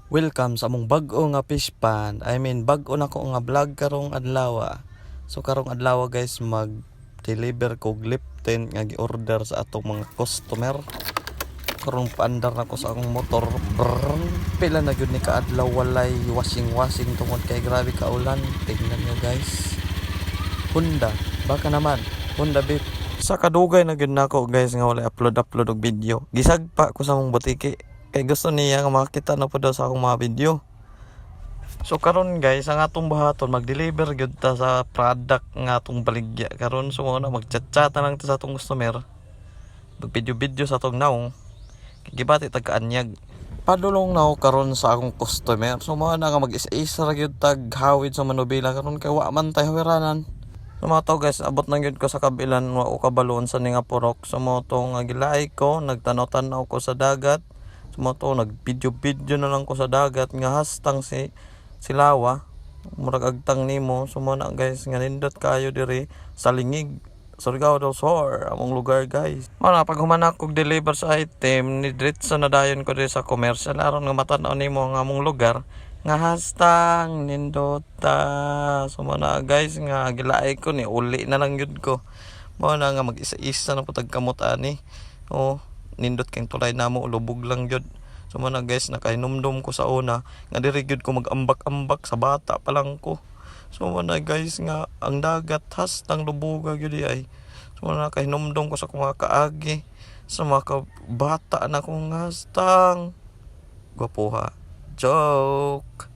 Welcome sa among bag-o nga fish pond. I mean, bag-o na ko nga vlog karong adlaw. So karong adlaw, guys, mag deliver kog lip tint nga gi-order sa atong mga customer. Karong paandar na ko sa akong motor. Brrr, pila na gyud ni kaadlaw walay washing washing tungod kay grabe ka ulan. Tingnan nyo, guys. Honda, baka naman. Honda Beat. Sa kadugay na gyud nako, guys, nga walay upload upload og video. Gisagpa ko sa among butiki kay gusto niya nga makita na po daw sa akong mga video. So karon, guys, ang atong buhaton, mag-deliver gyud ta sa product nga atong baligya karon. So mao na, mag-chat-chat na lang ta sa atong customer. Mag-video-video sa atong naong. Kay gibati tag kaanyag. Padulong na ako karon sa akong customer. So mao na nga mag-isa-isa ra gyud tag hawid sa manubela karon kay wa man tay hawiranan. So mao to, guys, abot na gyud ko sa kabilan, wa ko kabalo unsa ni nga purok. So mao to nga gilaay ko, nagtanaw-tanaw ko sa dagat. So mao to, nag-video-video na lang ko sa dagat nga hastang si silawa. Murag agtang nimo. So mao na, guys, nga nindot kayo diri sa Lingig, Surigao del Sur, among lugar, guys. Mao na, pag human ako deliver sa item, ni diretso na dayon ko diri sa commercial aron nga matan-aw nimo ang among lugar nga hastang nindota. So mao na, guys, nga gilaay ko ni uli na lang gyud ko. Mao na nga mag-isa-isa na pud tag kamot ani. Oh, nindot kay tulay namo, lubog lang gyud. So mao na, guys, nakahinumdum ko sa una nga diri gyud ko mag-ambak-ambak sa bata pa lang ko. So mao na, guys, nga ang dagat hastang lubuga gyud ay. So mao na, kahinumdum ko sa akong mga kaagi sa mga bata na kong hastang gwapuha. Joke.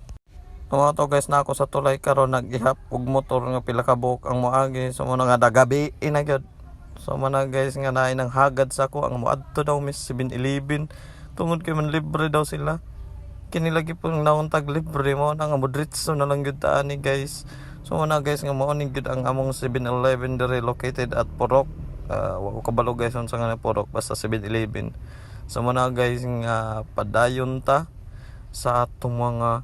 Mga to, guys, na ako sa tulay karon, nag-ihap og motor nga pila ka buok ang moagi. So mao na nga dagabi na gyud. So mao na, guys, nga naay nang hagad sa ako ang moadto daw mis 7-Eleven tungod kay man libre daw sila. Kini lagi pong naon tag libre mo na nga modritso na lang gyud ta ani, guys. So mao na, guys, nga mao ni gyud ang among 7-Eleven diri located at Purok. Wa ko kabalo, guys, unsa nga na Purok, basta 7-Eleven. So mao na, guys, nga padayon ta sa atong mga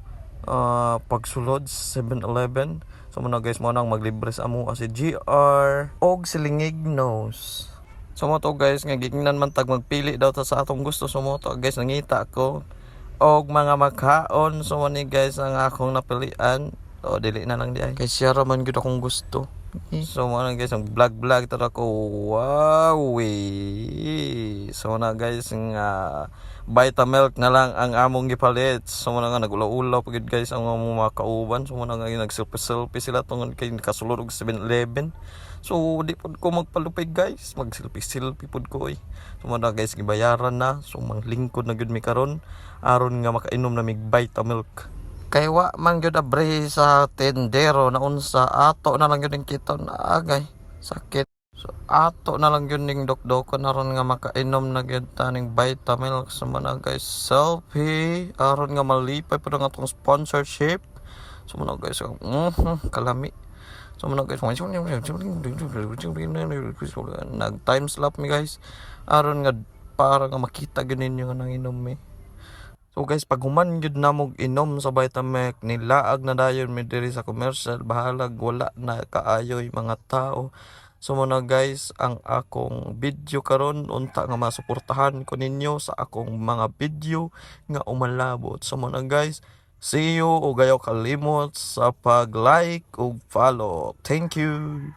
pagsulod sa 7-Eleven. So mao na, guys, mo nang maglibre sa amo si GR og si Lingig Nose. So mao to, guys, nga gignan man tag magpili daw ta sa atong gusto. So mao to, guys, nangita ko og mga makaon. So mao ni, guys, ang akong napilian. O dili na lang di ay. Kay siya ra man gyud akong gusto. So mao na, guys, ang vlog vlog tara ko. Wow. So mao na, guys, nga Vitamilk na lang ang among gipalit. So mao na nga nagulaw-ulaw pa gyud, guys, ang among mga kauban. So mao na nga nag-selfie selfie sila tungod kay nakasulod og 7-Eleven. So di pud ko magpalupig, guys. Mag selfie selfie pud ko oy. So mao na, guys, gibayaran na. So manglingkod na gyud mi karon aron nga makainom na mig Vitamilk. Kay wa man gyud abre sa tendero na unsa, ato na lang gyud ning kita na agay. Sakit. So ato na lang gyud ning dokdokon aron nga makainom na gyud ta ning Vitamilk. So mao na, guys, selfie aron nga malipay pud ang atong sponsorship. So mao na, guys, kalami. So mao na, guys, nag time slap mi, guys, aron nga para nga makita gyud ninyo nga nanginom mi. So guys, pag human gyud namog inom sa Vitamilk, nilaag na dayon mi diri sa commercial, bahalag wala na kaayoy mga tao. So mao na, guys, ang akong video karon, unta nga masuportahan ko ninyo sa akong mga video nga umalabot. So mao na, guys, see you ug ayaw kalimot sa pag-like ug follow. Thank you.